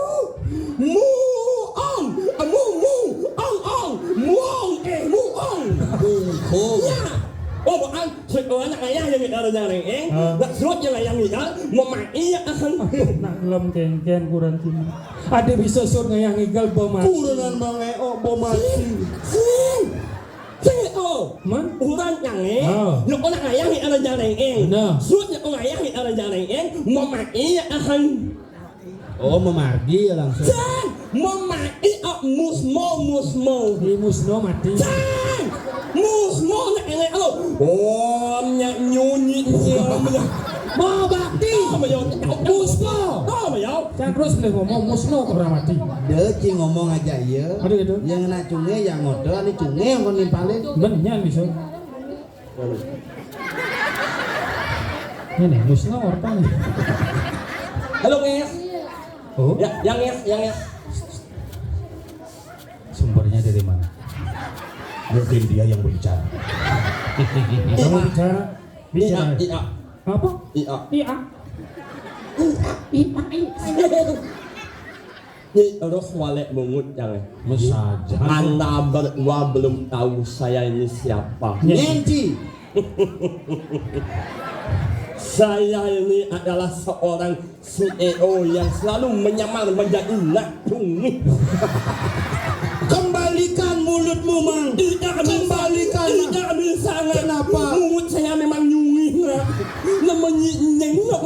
Muong. Ah, mu, mu. Ong, ong. Muong, eh, muong. Bungkung. Ya. Oh, bukan. Sik anak ayah yang ada jaring, eh. Hah? Nak suruh yang ayah ngigal, memai ya akan. Aduh, nak lem kengken kurang cina. Ada bisa sur ngayah ngigal bemati. Kurenan mangeok bemati. Sing, sing. Sing, oh. Man? Urang jange. Oh. Nak anak ayah yang ada jaring, eh. Benar. Suruh yang ayah yang ada jaring, eh. Memai ya akan. Oh, memargi ya langsung. Cang, memai, oh, musmo, musmo. Di musno mati. Cang, musmo nak elek lo. Oh, nyak nyunyi nyam ya. Mau bakti. Oh, mayo. Musno. Oh, mayo. Cang terus boleh ngomong musno ke orang mati. Dia ci ngomong aja iya. Aduh, gitu. Yang nak cunge, yang ngodo, ini cunge yang kau nimpalin. Bener bisa. Ini musno apa nih? Halo, Nges. Oh? Ya, yang Nges, yang Nges. Sumbernya dari mana? Mungkin dia yang berbicara. Kamu bicara? Iya, bicara. Iya. Apa? Iya. Iya. Iya. Iya. Nyi Roh walek mungut jangan. Mesaja. Anda berdua belum tahu saya ini siapa. Ngenci. Saya ini adalah seorang C E O yang selalu menyamar menjadi nak cungih. Kembalikan mulutmu, Mang. Tidak bisa. Kembalikan, Mang. Tidak bisa, Nak. Kenapa? Mungut saya memang nyungih, Nak. Namanya nyengok.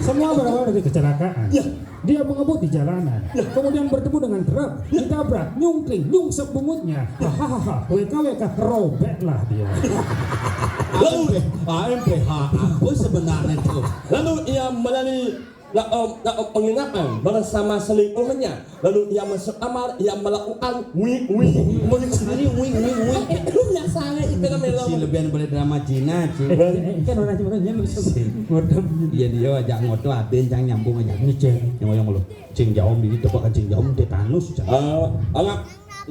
Semua berawal dari kecelakaan. Ya. Dia mengebut di jalanan, kemudian bertemu dengan truk, ditabrak, nyungkling, nyungsep bungutnya. Hahaha, W K W K, robeklah dia. Lalu, A M P H, apa sebenarnya itu? Lalu ia melalui la-, eh, la-, eh, penginapan bersama selingkuhannya. Lalu ia masuk kamar, ia melakukan wing, wing, wing. Ini wing, wing, wing. Eh, lu biasa aja itu namanya lo. Si lebihan boleh drama Cina, Ci. Eh, kan orang Cina, dia bisa. Iya, dia ajak ngoto, ada yang nyambung aja. Ini, Ceng. Yang ngoyong lo. Cing jaom ini tebak kan cing jaom tetanus, Cang. Eh, anak,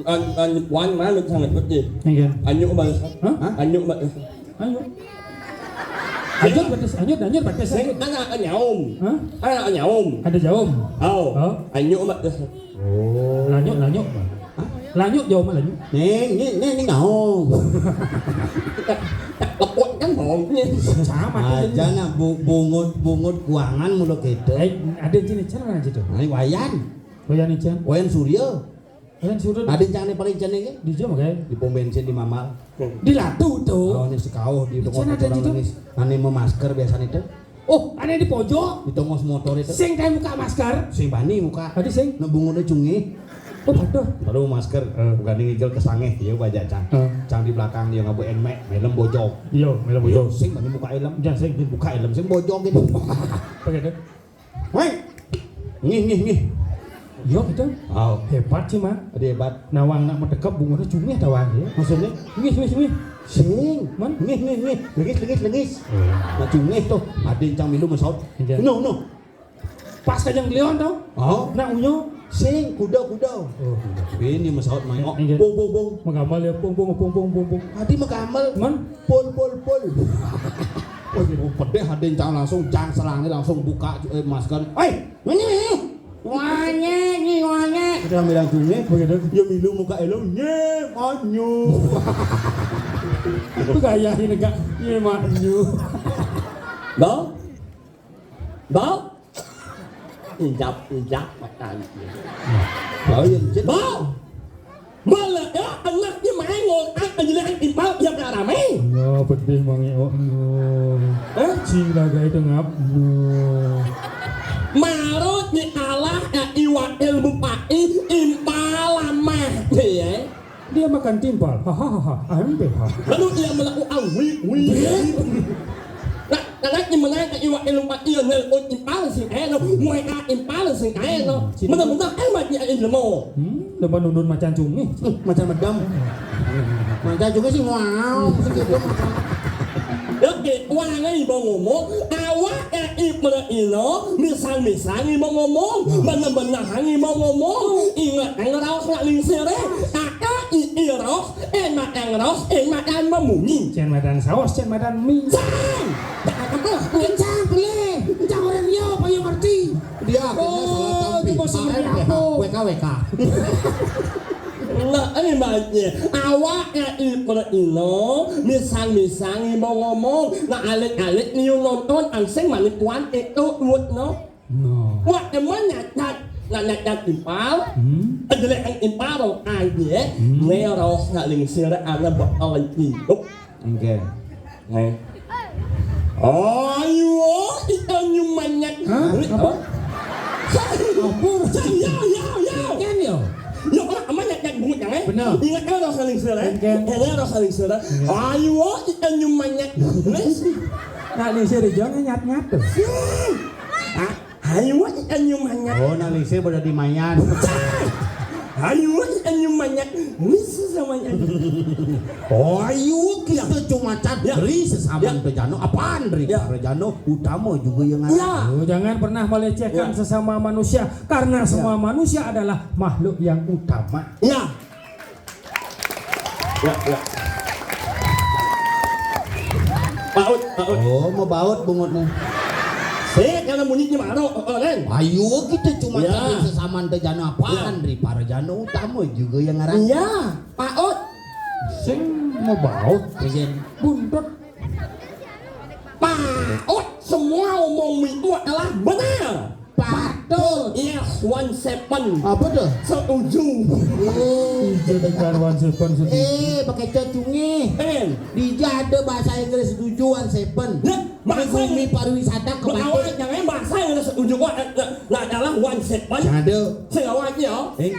an, an, wan mana sangat putih. Iya. Anyu balas. Hah? Anyu balas. Ayo. Lanjut batas, lanjut, lanjut batas, lanjut. Anak nyaum. Hah? Anak nyaum. Ada jaum. Oh. Oh. Anyu mak. Oh. Lanjut, lanjut. Hah? Lanjut jaum lanjut. Nih, nih, nih, nih nyaum. Lepot kan baunya. Sama. Aja nak bu-, bungut, bungut kuangan mulu kita. Eh, ada jenis cara aja tuh. Nah, Wayan. Wayan Ican. Wayan Surya. Kan suruh. Ada yang cang paling cang ini? Di jam, kan? Di pom bensin di Mamal. Di Latu tuh. Oh, ini sekauh di tengah. Ane memasker biasanya itu. Oh, ane di pojok. Di tengah motor itu. Sing kayak muka masker. Sing bani muka. Tadi sing. Nebungunnya cungi. Oh, betul. Baru masker. Eh. Bukan ngigel kesangeh, ya baca cang. Eh. Cang di belakang dia ngabu enmek, melem bojok. Iya, melem bojok. Sing bani muka elem. Jangan sing. Buka elem, sing bojok gitu. Pakai deh. Woi. Ngih, ngih, ngih. Yo, gitu. Oh. Hebat sih, Mak. Ada hebat. Nawang nak mendekat bunga cumi ada wang ya. Maksudnya? Ngih, ngih, ngih. Sing. Man? Ngih, ngih, ngih. Lengis, lengis, lengis. Iya. Nak cumi tuh. Ada yang cang milu masaut. Iya. No, no. Pas kajang kelion tuh. Oh. Nak unyo. Sing, kuda, kuda. Oh, kuda. Ini masaut main. Oh, iya. Bong, bong, bong. Magamal ya, bong, bong, bong, bong, bong, bong. Tadi magamal. Man? Pol, pol, pol. Wah, pedih ada yang cang langsung, cang selangnya langsung buka, eh, masker. Hei, ini, ini. Wanyek, ini wanyek. Kita bilang cumi. Begitu. Ya milu muka elom, nye, manyu. Itu gaya ini, Kak. Nye, manyu. Bau? Bau? Injak-injak mata. Bau yang cek. Bau. Malah ya, anak dia main ngol, ah, anjing timpal yang tak ramai. Ya, pedih mangi, oh, no. Hah? Cing laga itu ngap, no. Marut ni Allah, ya, iwa ilmu pai, impal lamah, ya. Dia makan timpal, hahaha, ambil, ha. Lalu ia melakukan wi, wi, wi. Nah, Anak ni menang ka iwak ilung pa iya nelpon impal sing kae no. Muai ka impal sing kae no. Bener-bener kan mati ae lemo. Hmm, lemo nundun macan cumi. Hmm, macan medam. Macan cumi sing wow, sing gitu macan. Oke, wangai mau ngomong, awak ya ipra ino, misang-misang mau ngomong, bener-bener hangi mau ngomong. Ingat yang raos nak lingsir eh. Aka i iros, enak yang raos, enak yang memunyi. Cen madan saos, cen madan mi. Cen! Cakap apa? Kencang, boleh. Kencang orang dia, apa yang ngerti? Dia akhirnya salah tampi. Oh, itu maksudnya apa? W K W K. Nah, ini baiknya. Awak ya ipra ino, misang-misang mau ngomong. Nah, alik-alik ni nonton, anseng manik tuan itu, wut no. No. Wak demen nyatat, nak nyatat impal. Hmm. Jelek ang impal rong aje. Hmm. Neros nak lingsir ana bakal hidup. Oke. Nih. Ayo, kita nyumanyak. Hah? Apa? Apa? Yo, yo, yo. Kan yo. Yo, kalau aman nyatat bungut yang eh. Benar. Ingat neros nak lingsir eh. Oke. Neros nak lingsir eh. Oke. Ayo, kita nyumanyak. Wes. Nak lingsir jangan nyat-nyat tuh. Hmm. Ah. Ayo, ikan nyumanya. Oh, nak lingsir pada di mayan. Ayo, ikan nyumanya. Ini sesamanya. Oh, ayo, kita cuma cat. Ya. Ri sesama ya. Bejano. Apaan, Ri? Ya. Bejano utama juga yang ada. Ya. Oh, jangan pernah melecehkan ya. Sesama manusia. Karena ya. Semua manusia adalah makhluk yang utama. Ya. Ya, ya. Baut, baut. Oh, mau baut bungutnya. Sik, kalau bunyi gimana? Oh, oh, kan? Ayo, kita cuma ya. Cari sesama ente jano apaan? Ya. Ri para jano utama juga yang ngarang. Iya, paut. Sing mau baut. Iya. Buntut. Paut, semua omong itu adalah benar. Patut. Yes, one seven. Apa tuh? Setuju. Eh, jadi kan one seven setuju. Eh, pakai cocungnya. Eh. Dija ada bahasa Inggris setuju one seven. Nah, bahasa bumi pariwisata ke Batu. Jangan bahasa Inggris setuju kok. Nah, nah, nah, adalah one seven. Ada. Sing awak ya. Eh.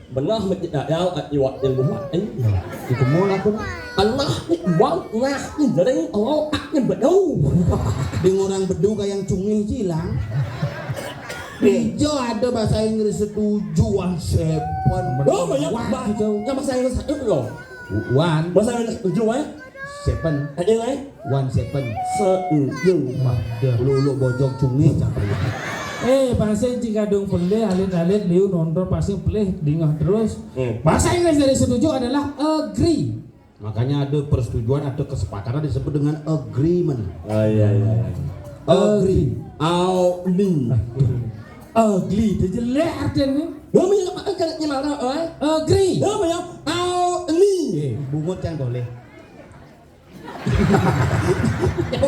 Benah mesti dadal kat iwak yang buat ni. Nah, itu mau lah tu. Alah ni buat nah ni jering awak ni bedu. Dengan orang bedu kayak yang cungil silang. Ijo ada bahasa Inggris setuju one seven. Oh, banyak. Wah, bah-, gitu. Yang bahasa Inggris satu loh. One. Bahasa Inggris setuju eh. Seven. Ada eh. One seven. Setuju. Wah, dah. Lulu bojong cumi sampai. Eh, bahasa cik kadung pelih, alit-alit liu nonton pasti pelih dingah terus. Hmm. Bahasa Inggris dari setuju adalah agree. Makanya ada persetujuan atau kesepakatan disebut dengan agreement. Oh iya iya. Agree. Audi. Ugly itu jelek artinya. Lo punya apa kan nyemara, oi? Agree. Lo punya Audi. Eh, bungut yang boleh.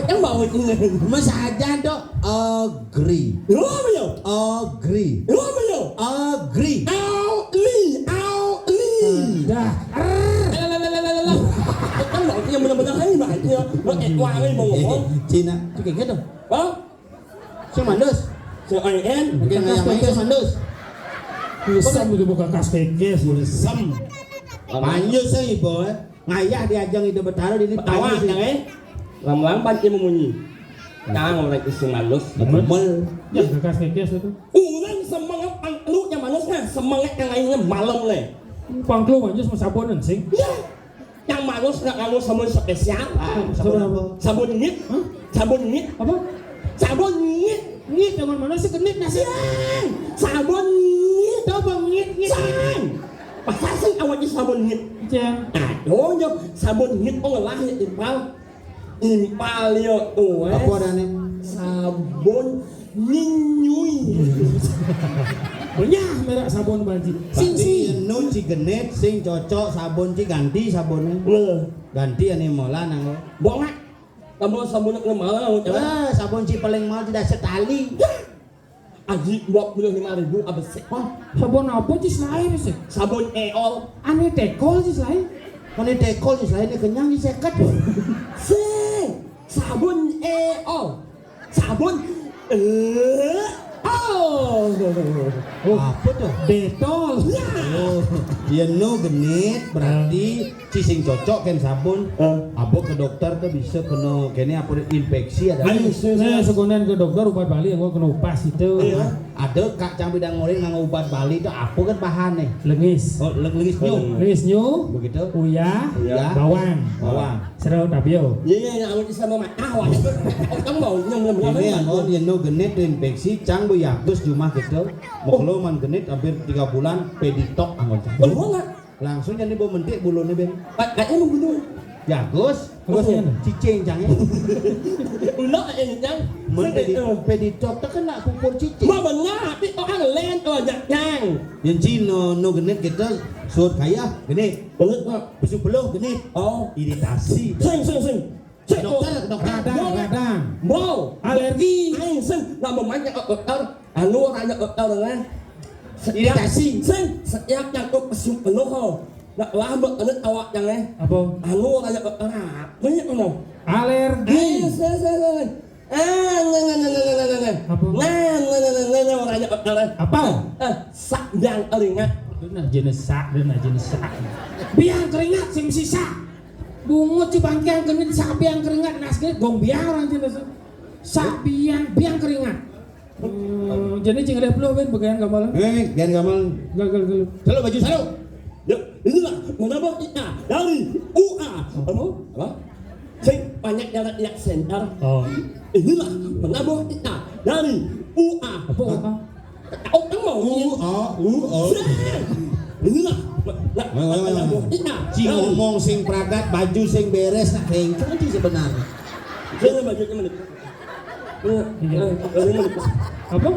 Yang bau ini. Mas aja dok. Agree. Lo punya. Agree. Lo punya. Agree. Audi. Audi. Dah. Kan bau yang benar-benar ini banyak. Lo eh wangi mau ngomong. Cina. Cik gitu. Hah? Sing mandus. Sing O N. Oke, yang lain sing mandus. Usam itu bukan kas kekes, usam. Panjus sih, Boy. Ngayah diajang itu betara di Betawa, panjus sih. Jangan eh. Lam-lam panci memunyi. Nah, orang isi mandus. Gemel. Ya, kas kekes itu. Orang semangat pangkluknya mandus nah, semangat yang lainnya malam nih. Pangkluk mandus mau sabonan sing. Ya. Yang manus nak nganggo sabun spesial. Ah, sabun apa? Sabun ngit. Hah? Sabun ngit. Apa? Sabun ngit. Ngit dengan mana sih genit nasi? Sabun ngit. Coba ngit, ngit, ngit. Pasal sing awak di sabun ngit. Jen. Aduh, yo, sabun ngit oh lah ya impal. Impal yo tuh, eh. Apa adanya? Sabun Nyinyui. Banyak merek sabun banci. Sing sing. Anu ci genit, sing cocok sabun ci ganti sabunnya. Ganti ane mola nang. Bongak. Tambah sabun nak mahal. Ah, sabun ci paling mahal tidak setali. Aji dua puluh lima ribu abis. Hah, sabun apa ci selain sih? Sabun eol. Ane tekol ci selain. Ane tekol ci selain kenyang ci seket. Sing. Sabun eol. Sabun. Eh. Oh. Oh, apa tuh? Detol. Oh, ya no genit berarti ci sing cocok kén sabun. Apa ke dokter tuh bisa kena kéné apa infeksi ada? Ayo, nah, sekonan ke dokter ubat Bali yang kena upas itu. Ada kak cang bidang ngoréng nganggo ubat Bali itu apa kan bahannya? Lengis. Oh, lengis nyu. Lengis nyu. Begitu. Uyah. Uyah. Bawang. Bawang. Sero tabio. Iya, iya, iya, awet sama mah. Ah, wah. Kamu mau nyem nyem nyem. Ini yang mau yang no genit tuh infeksi cang bu yakus cuma gitu. Moklo man genit hampir tiga bulan peditok anggon cang. Langsung jadi bau mentik bulunya ben. Pak, kayaknya mau bunuh. Yakus. Terus ya? Cicing cang ya. Ulah yang cang. Men pedi- peditok tak kena pupur cicing. Mau benar, tapi orang lain tuh aja cang. Yang Cino no genit kita suruh kaya genit. Belut kok. Besuk beluh genit. Oh. Iritasi. Sing sing sing. Cek dokter, dokter. Radang, radang. Bro. Alergi. Aing sing nak memanya dokter. Anu orangnya dokter lah. Iritasi. Sing setiap yang kok besuk penuh kok. Nak lama kena awak yang eh. Apa? Anu orangnya dokter. Banyak penuh. Alergi. Aing sing sing sing. Ah, nah, nah, nah, nah, nah, nah, nah. Apa? Nah, nah, nah, nah, nah, nah, orangnya dokter. Apa? Eh, sak biang keringat. Nah, jenis sak, nah, jenis sak. Biang keringat sing sisa. Bungut ci bangkiang genit sak biang keringat nas genit gong biang orang ci. Sak biang biang keringat. Hmm, jadi cing ada peluh ben bagian gamal. Eh, bagian gamal. Gal gal gal. Selalu baju selalu. Ya, inilah menambah kita dari U A. Apa? Apa? Sing banyak jalan yang center. Oh. Inilah menambah kita dari U A. Apa? Apa? Tahu kan mau? U A, U A. Inilah. Nah, wah, wah, wah. Ci ngomong sing pragat, baju sing beres, nak bengkel ci sebenarnya. Saya baju temen. Iya. Apa?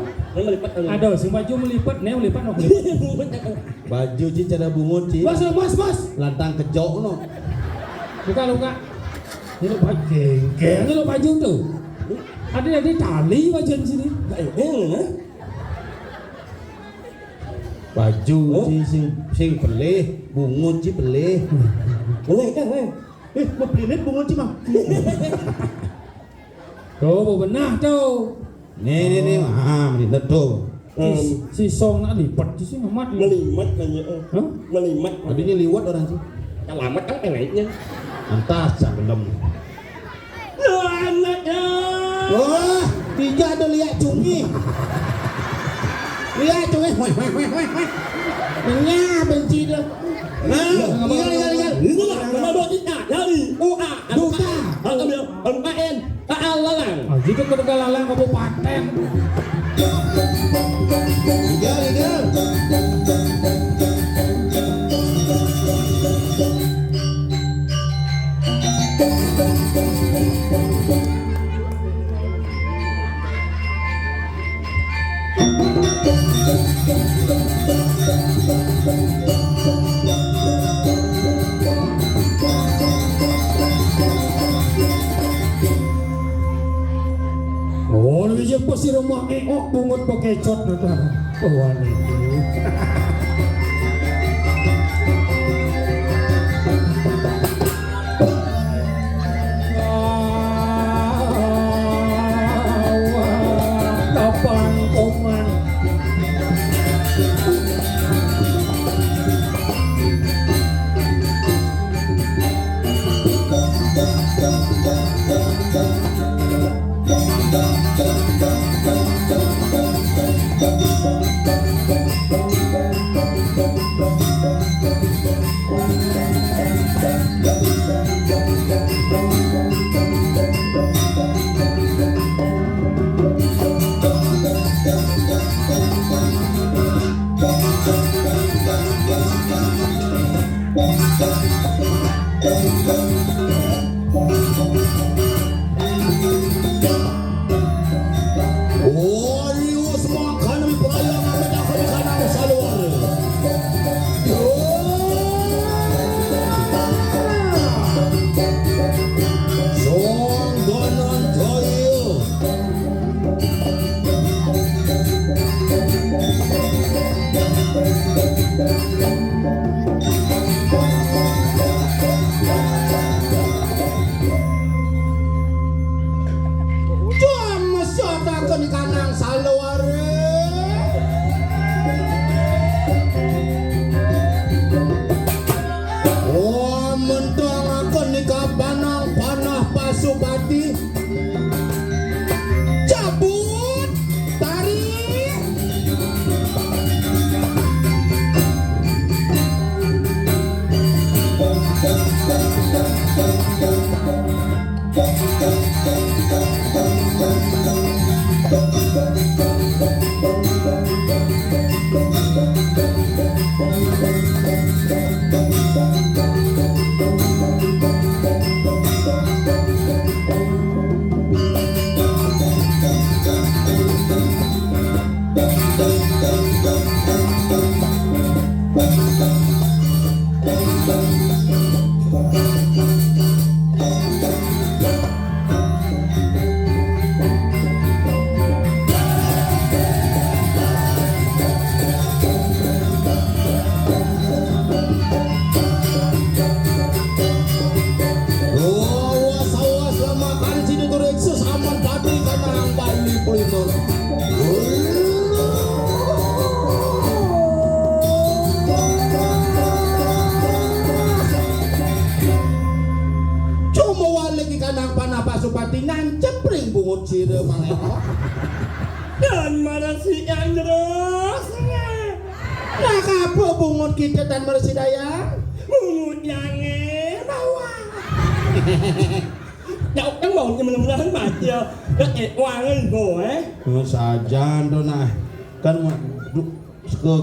Aduh, sing baju melipat, nih melipat, no melipat. Baju ci cara bungut ci. Bos, bos, bos. Lantang kejok no. Buka, buka. Ini baju, ini lo baju tuh. Ada, ada tali baju di sini. Baju ci sing sing pelih, bungut ci pelih. Pelih kan, eh. Eh, mau pelih bungut ci mah. Tuh, mau benah tuh. Nih, nih, nih, ah, melihat tuh. Si, si song nak lipat sih amat. Melimat nanya, eh. Hah? Melimat. Tadinya liwat orang sih. Alamat kan naiknya. Antas, cak belum. Lu anak ya. Wah, tidak ada lihat cumi. Lihat cumi, weh, weh, weh, weh, weh. Nya benci dah. Nah, tinggal, tinggal, tinggal. Inilah menambah kita dari U A. Duta. Atau dia M K N. K A Lalang. Ah, gitu ke Tegalalang Kabupaten. Iya, iya. Oh, lebih cepat si rumah eok bungut bekecot. Tuhan itu. Kapangkoman. Awas, awas, lamakan sini tuh Rexus, aman tadi karena Bali Pelindung. Cuma walik ikan nang panah pasupati nancep ring bungut sira maleo. Dan mana si Andros? Nah, kapo bungut kita tan mersidayang? Bungut yange bawah. Jauh kan baunya mudah-mudahan mati ya. Ya, eh, wangen bo, eh. Oh, sajan to nah. Kan ma- du- ke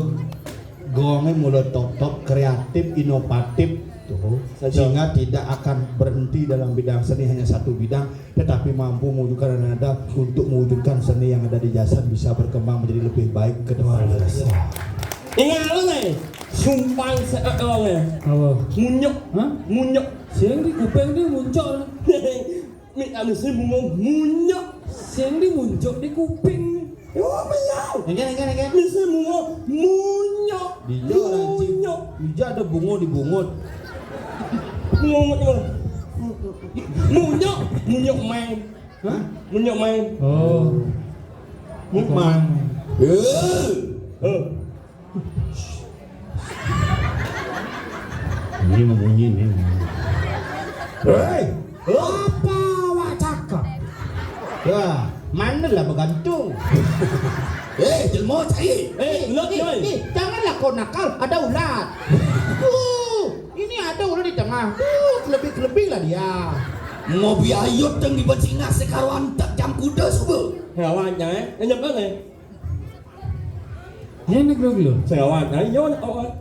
gonge mula totop kreatif, inovatif tuh. Saja. Sehingga tidak akan berhenti dalam bidang seni hanya satu bidang, tetapi mampu mewujudkan dan ada untuk mewujudkan seni yang ada di Jasan bisa berkembang menjadi lebih baik ke depan. Ingat lo nih, sumpang seorang ya. Apa? Munyuk. Hah? Munyuk. Sing di kuping dia muncul. Mik anu sing bungo munyuk. Sing di muncul di kuping. Oh, miau. Again, again, again. Mik sing bungo munyuk. Dija orang cik. Munyuk. Dija ada bungo di bungut. Munyuk. Munyuk, munyuk main. Hah? Munyuk main. Oh. Munyuk main. Eh. Eh. Ini mau bunyi nih. Hei, apa awak cakap? Ya, mana lah bergantung? Eh, jelma cari. Eh, ulat, eh, janganlah kau nakal, ada ulat. Tuh, ini ada ulat di tengah. Tuh, kelebih-kelebih lah dia. Mau biayut yang dibencingah sekarang tak jam kuda subuh. Hewan jangan, eh, nyebel eh. Ini negeri dulu. Sing awak, ayo nak awak.